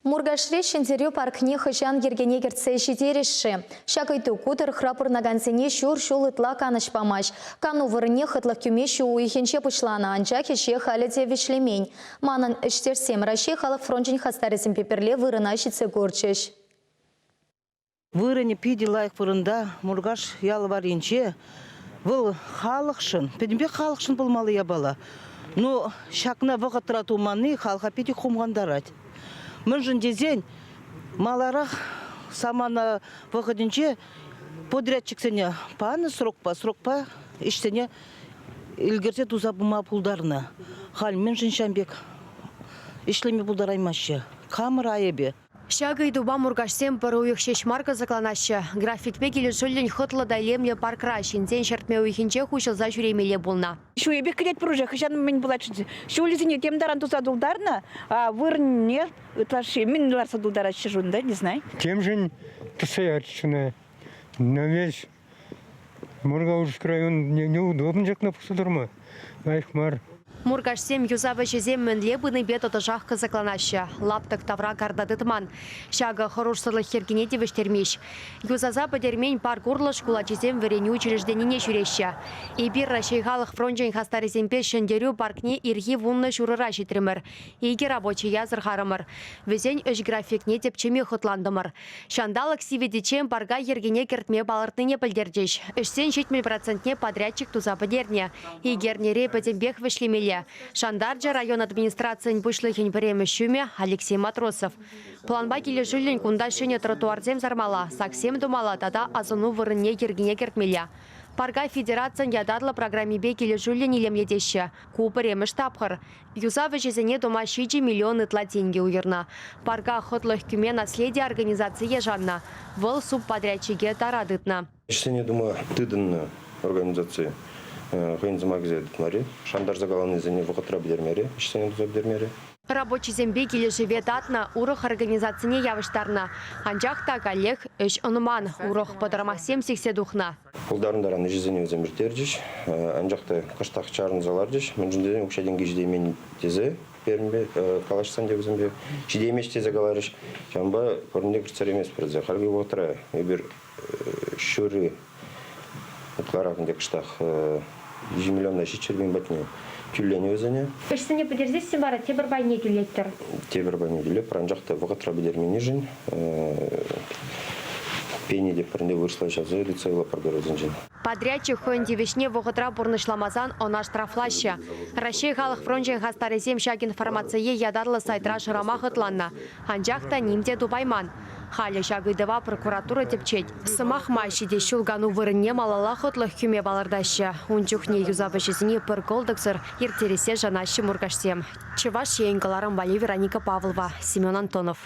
Муркашри Ҫӗнтерӳ паркне хӑҫан йӗркене кӗртсе ҫитерӗҫ-ши? Ҫак ыйту ку тӑрӑхра пурӑнакансене ҫур ҫул ытла канӑҫ памасть. Кану вырӑнне хӑтлӑх кӳме ҫу уйӑхӗнче пуҫланӑ, анчах ӗҫе халӗ те вӗҫлемен. Манӑн ӗҫтешсем Раҫҫей халӑх фрончӗн хастарӗсемпе пӗрле вырӑна ҫитсе курчӗҫ. Вырӑнӗ питӗ лайӑх вырӑнта, Муркаш ял варринче. Вӑл халӑхшӑн, пӗтӗмпех халӑхшӑн пулмалли япала. Ну, ҫакна вӑхӑтра туманни халӑха питӗ хумхантарать. Мӗншӗн тесен маларах самана вӑхӑтӗнче подрядчиксене панӑ срокпа, срокпа ӗҫсене ӗлкӗрсе туса пыма пултарнӑ. Халь мӗншӗн ҫавӑн пек ӗҫлеме пултараймаҫҫӗ? Хамӑр айӑпӗ. Ҫак ыйтупа муркашсем пӗр уйӑх ҫеҫ мар кӑсӑкланаҫҫӗ. Графикпе килӗшӳллӗн хӑтлӑ та илемлӗ паркра ҫынсен ҫӗртме уйӑхӗнчех уҫӑлса ҫӳремелле пулнӑ. Ҫуйӗпех кӗтетпӗр уже, хӑҫан мӗн пулать-ши? Ҫулӗсене тем таран туса тултарнӑ, а вырӑнне ытлашши мӗн ларса тултараҫҫӗ-ши унта, не знаю. Темшӗн тӑсса ячӗҫ ӑна. На весь Муркаш район неудобно ҫакна пӑхса тӑрма. Лайӑх мар. Муркашсем юсав ӗҫӗсем мӗнле пынипе тӑтӑшах кӑсӑкланаҫҫӗ. Лаптӑк тавра карта тытман. Ҫакӑ хӑрушсӑрлӑх йӗркине тивӗҫтермест. Юсаса пӗтермен парк урлӑ шкул ачисем вӗренӳ учрежденине ҫӳреҫҫӗ. Эпир Раҫҫей халӑх фрончӗн хастарӗсемпе Ҫӗнтерӳ паркне ирхи 10:30-ра ҫитрӗмӗр. Икӗ рабочие асӑрхарӑмӑр. Вӗсен ӗҫ графикне тӗпчеме хӑтлантӑмӑр. Ҫанталӑк сивӗтиччен парка йӗркене кӗртме палӑртнине пӗлтерчӗҫ. Ӗҫсен 70 процентне подрядчик туса пӗтернӗ. Ик эрнере пӗтӗмпех вӗҫлемелле, шантарчӗ район администрацийӗн пуҫлӑхӗн пӗрремӗш ҫумӗ Алексей Матросов. Планпа килӗшӳллӗн кунта ҫӗнӗ тротуарсем сармалла, саксем тумалла тата асӑну вырӑнне йӗркене кӗртмелле. Парка федерацин ятарлӑ программипе килӗшӳллӗн илемлетеҫҫӗ. Ку пӗрремӗш тапхӑр. Юсав ӗҫӗсене тума 7 миллион ытла тенкӗ уйӑрнӑ. Парка хӑтлӑх кӳме Наследие организацие шаннӑ. Вӑл субподрядчике тара тытнӑ. Ӗҫсене тума тытӑннӑ организаци хӑйӗн сӑмахӗсене тытмарӗ, шантарса каланисене вӑхӑтра пӗтермерӗ, ӗҫсене туса пӗтермерӗ. Рабочисемпе килӗшӗве татнӑ, урӑх организацине явӑҫтарнӑ. Анчах та каллех ӗҫ ӑнман, урӑх пӑтӑрмахсем сиксе тухнӑ. Пултарнӑ таран ӗҫӗсене вӗсем ирттерчӗҫ, анчах та кӑштах чарӑнса ларчӗҫ, мӗншӗн тесен укҫа-тенкӗ ҫитеймен тесе перӗнпе калаҫсан те вӗсемпе ҫитеймест тесе каларӗҫ. Ҫавӑнпа пурне кӗртсе тесе. Хальхи вӑхӑтра эпир ҫурри ытларах ӗнтӗ кӑштах 3 миллиона 700 пин патне тӳленӗ вӗсене. Ӗҫсене пӗтерсессӗн вара тепӗр пайне тӳлеттӗр. Тепӗр пайне тӳлетпӗр, анчах та вӑхӑтра пӗтерменнишӗн пени те пӗрне вырӑсла ҫавса ыйтса юлатпӑр вӗсенчен. Подрядчик хӑйӗн тивӗҫне вӑхӑтра пурнӑҫламасан ӑна штрафлаҫҫӗ. Раҫҫей халӑх фрончӗн хастарӗсем ҫак информацие ятарлӑ сайтра шырама хӑтланнӑ, анчах та ним те тупайман. Халӗ ҫак ыйтӑва прокуратура тӗпчет. Сӑмах май, ҫитес ҫул кану вырӑнне малалла хӑтлӑх кӳме палӑртаҫҫӗ. Ун чухне юсав ӗҫӗсене пӗр кӑлтӑксӑр ирттерессе шанаҫҫӗ муркашсем. Чӑваш Ен кӑларӑм валли Вероника Павлова, Семен Антонов.